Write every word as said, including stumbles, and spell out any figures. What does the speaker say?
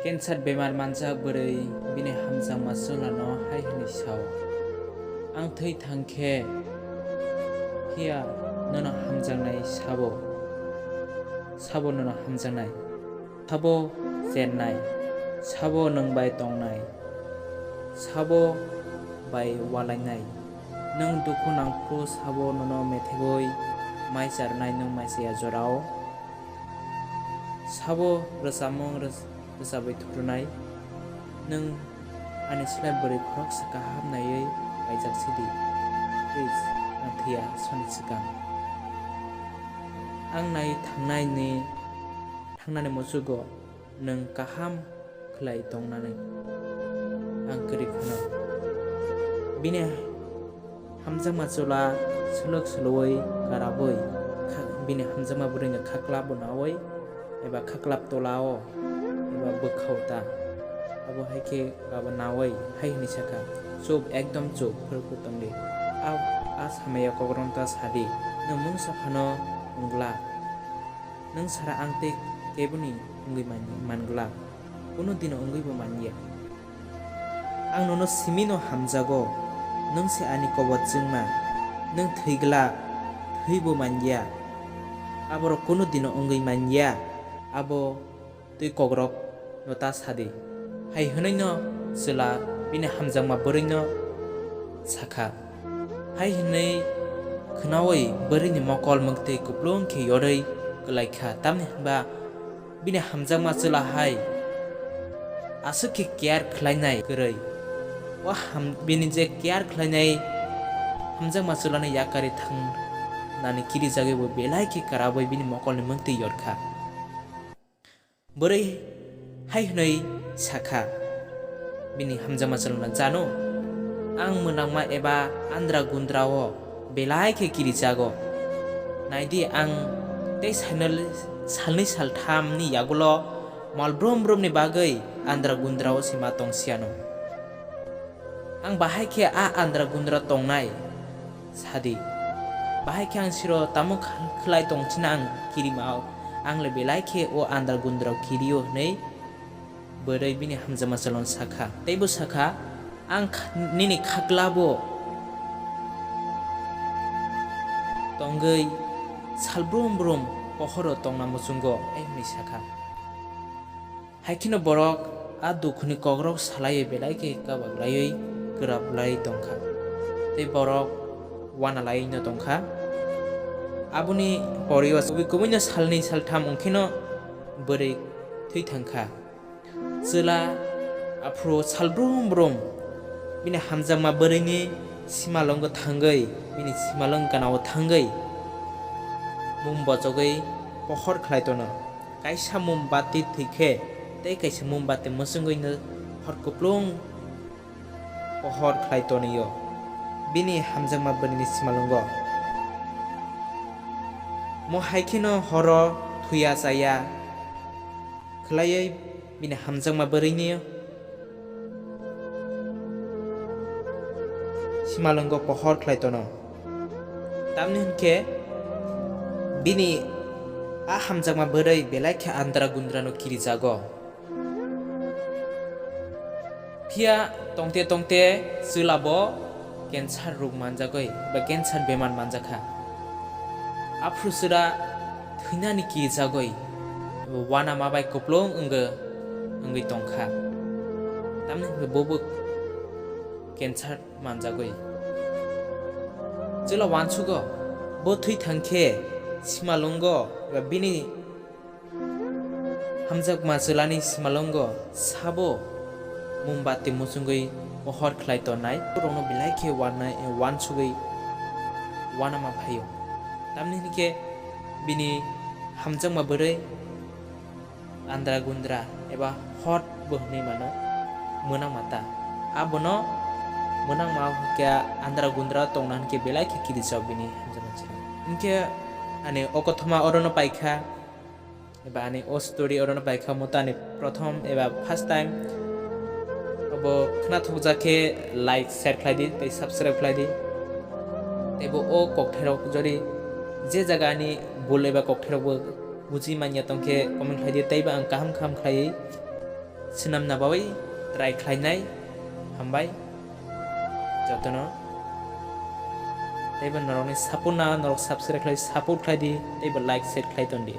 Cancer bemar manjak bwrwi bini hamjakma chwlano hai hwnwi sao, "Ang thwi thang khe phiya nono hamjaknai sabo? Sabo nono hamjaknai? Sabo chernai? Sabo nwng bai tongnai? Sabo bai walainai? Nwng dukhu nang phuru sabo nono methebwi mai charwnai nwng mai chaya jorao? Sabo rwchapmung rwch-, rwchapwi thukrwnai? Nwng ani slai bwrwi khoroksa kaham naiwi paijak sidi. Please, ang thwiya soni swkang. Ang nai thangnai ni, thangnani muchugo nwng kaham khlai tongnani ang kwrwi phano." Bini hamjakma chwla swlwk swlwi karabwi kha-, bini hamjakma bwrwino khaklap bo naui eba khaklap tolao eba bwkhao ta. Abo hai khe abo naui hai hwnwi sakha, "Chup, ekdom chup, phwrwk tongdi. A, a samaya kokrokno ta sadi. Nwng mungsa phano wng glak. Nwng sara ang tei keboni wngwi man-, man glak. Kunu dino wngwi bo man ya. Ang nono simi no hamjago, nwng se ani kobor chwngma. Nwng thwi glak, thwi bo man ya. Aborok kunu dino wngwi man ya." Abo twi kokrok no ta sadi. Hai hwnwi no chwla bini hamjakma bwrwi no sakha. Hai hwnwi khwnaui bwrwini mokol mwktwi kuplung khe yorwi kwlaikha, tamni hwnba bini hamjakma chwla hai aswk khe care khlainai kwrwi. O ham-, bini je care khlainai hamjakma chwlano yakarwi thangnani kirijagwi bo belai khe kwrabwi bini mokolni mwktwi yorkha. Bwrwi hai hwnwi sakha bini hamjakma chwlano, "Jano, ang mwnangma eba andra gundra o belai khe kirijago. Naidi, ang tei sainol-, salnwi salthamni yagulo mal brum brumni bagwi andra gundra o se ma tong siyano. Ang bahai khe a andra gundra tongnai sadi. Bahai khe ang siro tamo kha-, khlai tong china ang kirima o. Ang le belai khe o andra gundra o kirio," hwnwi bwrwi bini hamjakma chwlano sakha. Tei bo sakha, "Ang kha-, nini khaklabo tongwi sal brum brum pohoro tongna muchungo," hai hwnwi sakha. Hai kheno borok a dukhuni kokrok salaiwi belai khe kabaklaiwi kwraplai tongkha, tei borok wanalaiwi no tongkha. Aboni poriyo kubui kubuino salnwi saltham wngkheno bwrwi thwi thangkha. Chwla aphuru sal brum brum bini hamjakma bwrwini simalwngo thangwi, bini simalwng ganao thangwi mum bochogwi pohor khlai tono. Kaisa mombati thwi khe tei kaisa mombati mwchwngwi no hor kuplung pohor khlai tonwi-o bini hamjakma bwrwini simalwngo. Mo hai kheno horo thuya chaya khlaiwi bini hamjakma bwrwini simalwngo pohor khlai tono. Tamni hwn khe bini a hamjakma bwrwi belai khe andra gundrano kirijago. Phiya tongte tongte chwla bo cancer rok manjagwi ba cancer bemar manjakha. Aphuru chwla thwinani kirijagwi wanama bai kuplung wngwi, wngwi tongkha. Tamni hwnwi bobo cancer manjagwi. Chwla uansugo, bo thwi thangkhe simalwngo eba bini hamjakma chwlani simalwngo sabo mombati muchungwi pohor khlai tongnai. Borokno belai khe uanai, uansugwi uanama phaio. Tamni hwnkhe bini hamjakma bwrwi andra gundra eba hot bo hwnwi mano, mwnang mata. Abono mwnang ma hwnkhe andra gundra tongna hwnkhe belai khe kirijak bini hamjakma chwla. Hwnkhe ani o kothoma orono paikha, eba ani o story orono paikha, mo to ani prothom eba first time. Obo khnathokjak khe like, share khlai di tei subscribe khlai di. Tei bo o kokthairok jodi je jaga ani bul eba kokthairok bo buji manya tongkhe comment khlai di, teibo ang kaham kaham khlaiwi Swnamna bagwi try khlainai. Hambai jotono. Teibo norokni support na, norok subscribe khlai, support khlai di, teibo like, share khlai ton di.